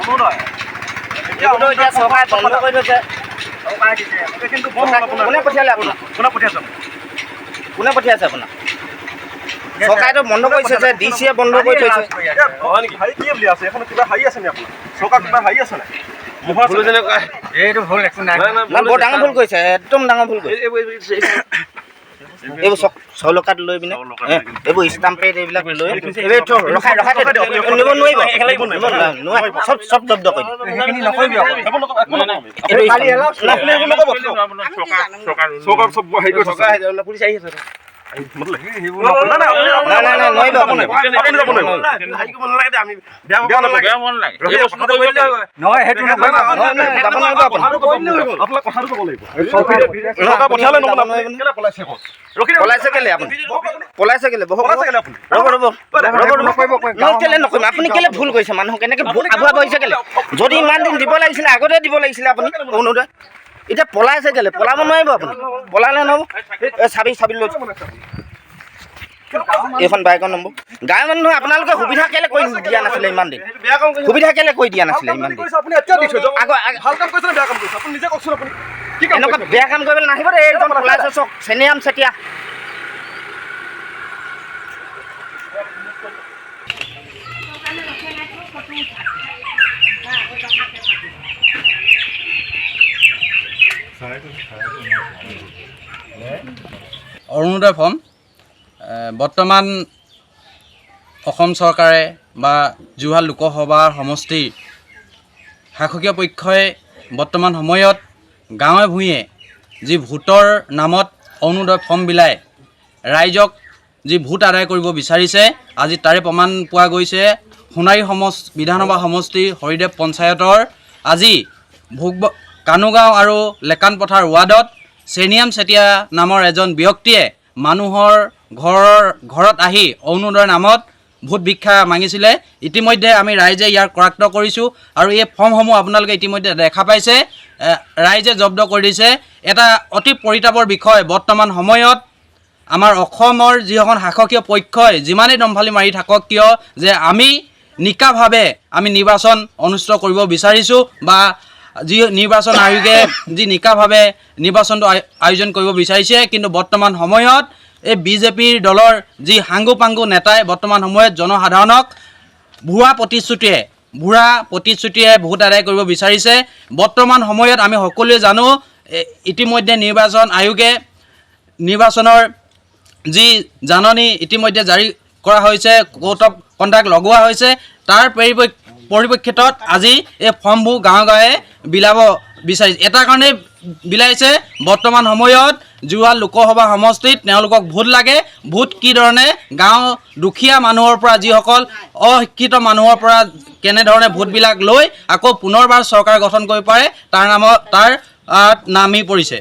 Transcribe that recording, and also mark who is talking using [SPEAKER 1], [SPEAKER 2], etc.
[SPEAKER 1] অৰুণোদয়।
[SPEAKER 2] এইবোৰতো এতিয়া চৰকাৰে বন্ধ কৰি থৈছে।
[SPEAKER 1] কিন্তু বন্ধ হ'ল আপোনাৰ।
[SPEAKER 2] কোনে পঠিয়ালে আপোনাক?
[SPEAKER 1] কোনে পঠিয়াইছে?
[SPEAKER 2] কোনে পঠিয়াইছে আপোনাক? চৰকাৰেতো বন্ধ কৰিছে যে ডি চিয়ে বন্ধ কৰি থৈছে।
[SPEAKER 1] হেৰি কি বুলি আছে এখন, কিবা হেৰি আছে নি আপোনাৰ? চৰকাৰ কিবা হেৰি আছে নাই?
[SPEAKER 3] এইটো ভুল একো নাই।
[SPEAKER 2] না, বৰ ডাঙৰ ভুল কৰিছে, একদম ডাঙৰ ভুল কৰিছে। এইবোৰ চব চৌলকাত লৈ পিনে এইবোৰ ষ্টাম্প পেড এইবিলাক লৈ এইবোৰ ৰখাই ৰখাই নিব নোৱাৰিব, নোৱাৰে, চব চব জব্দ কৰি দিম।
[SPEAKER 3] সেইখিনি নকৰিবি আকৌ।
[SPEAKER 1] চৰকাৰ চব হেৰি কৰি থৈছে।
[SPEAKER 2] পুলিচ আহি আছে।
[SPEAKER 1] নাই নাই,
[SPEAKER 2] নাই, নোৱাৰিব।
[SPEAKER 1] আপুনি যাব নোৱাৰিব।
[SPEAKER 3] নহয়, সেইটো নকৰিবি।
[SPEAKER 2] যাব নোৱাৰিব আপুনি।
[SPEAKER 1] আপোনাক কথাটো ক'ব লাগিব। চৰকাৰ পঠিয়ালে নহ'ব, আপুনি কেলে পলাইছে আকৌ?
[SPEAKER 2] পলাইছে কেলে আপুনি? পলাইছে কেলে? বহক।
[SPEAKER 1] পলাইছে কেলে আপুনি?
[SPEAKER 2] ৰ'ব ৰ'ব ৰ'ব ৰ'ব। নহয়, কেলে নকৰিম? আপুনি কেলে ভুল কৰিছে? মানুহক কেনেকৈ আভুৱা কৰিছে কেলে? যদি ইমান দিন দিব লাগিছিলে, আগতে দিব লাগিছিলে আপুনি অৰুণোদয়। এতিয়া পলাইছে কেলে? পলাব নোৱাৰিব আপুনি। পলালে নহ'ব। এই চাবি চাবি লৈ এইখন বাইকৰ নম্বৰ। গাঁৱৰ মানুহ আপোনালোকে সুবিধা কেলে কৰি দিয়া নাছিলে ইমান দিন? সুবিধা কেলে কৰি দিয়া নাছিলে ইমান দিন?
[SPEAKER 1] আপুনি এতিয়া দি থৈ যাওক।
[SPEAKER 2] আগৰ
[SPEAKER 1] ভাল কাম কৰিছে নে বেয়া কাম কৰিছে, আপুনি নিজে কওকচোন। আপুনি কি কাম?
[SPEAKER 2] এনেকুৱা বেয়া কাম কৰিবলৈ নাহিব দেই। এইজন পলাইছে চক, চেনিৰাম চেতিয়া।
[SPEAKER 4] অৰুণোদয় ফৰ্ম বৰ্তমান অসম চৰকাৰে বা যোৰহাট লোকসভাৰ সমষ্টিৰ শাসকীয় পক্ষই বৰ্তমান সময়ত গাঁৱে ভূঞে যি ভোটৰ নামত অৰুণোদয় ফৰ্ম বিলাই ৰাইজক যি ভোট আদায় কৰিব বিচাৰিছে, আজি তাৰে প্ৰমাণ পোৱা গৈছে। সোণাৰী বিধানসভা সমষ্টিৰ হৰিদেৱ পঞ্চায়তৰ আজি ভোগ কানুগাঁও আৰু লেকানপথাৰ ৱাৰ্ডত চেনিয়াম চেতিয়া নামৰ এজন ব্যক্তিয়ে মানুহৰ ঘৰত আহি অৰুণোদয়ৰ নামত ভোট ভিক্ষা মাগিছিলে। ইতিমধ্যে আমি ৰাইজে ইয়াৰ কৰায়ত্ব কৰিছোঁ আৰু এই ফৰ্মসমূহ আপোনালোকে ইতিমধ্যে দেখা পাইছে, ৰাইজে জব্দ কৰি দিছে। এটা অতি পৰিতাপৰ বিষয়, বৰ্তমান সময়ত আমাৰ অসমৰ যিসকল শাসকীয় পক্ষই যিমানেই দম্ভালি মাৰি থাকক কিয় যে আমি নিকাভাৱে আমি নিৰ্বাচন অনুষ্ঠিত কৰিব বিচাৰিছোঁ বা যি নিৰ্বাচন আয়োগে যি নিকাভাৱে নিৰ্বাচনটো আয়োজন কৰিব বিচাৰিছে, কিন্তু বৰ্তমান সময়ত এই বিজেপিৰ দলৰ যি সাংগু পাংগু নেতাই বৰ্তমান সময়ত জনসাধাৰণক ভুৱা প্ৰতিশ্ৰুতিয়ে ভোট আদায় কৰিব বিচাৰিছে। বৰ্তমান সময়ত আমি সকলোৱে জানো, ইতিমধ্যে নিৰ্বাচন আয়োগে নিৰ্বাচনৰ যি জাননী ইতিমধ্যে জাৰি কৰা হৈছে, কোৰ্ট অফ কণ্ডাক্ট লগোৱা হৈছে, তাৰ পৰিপ্ৰেক্ষিতত আজি এই ফৰ্মবোৰ গাঁৱে গাঁৱে বিলাব বিচাৰিছে। এটা কাৰণেই বিলাইছে, বৰ্তমান সময়ত যোৰহাট লোকসভা সমষ্টিত তেওঁলোকক ভোট লাগে। ভোট কি ধৰণে গাঁও দুখীয়া মানুহৰ পৰা, যিসকল অশিক্ষিত মানুহৰ পৰা কেনেধৰণে ভোটবিলাক লৈ আকৌ পুনৰবাৰ চৰকাৰ গঠন কৰিব পাৰে তাৰ নামত তাৰ নামি পৰিছে।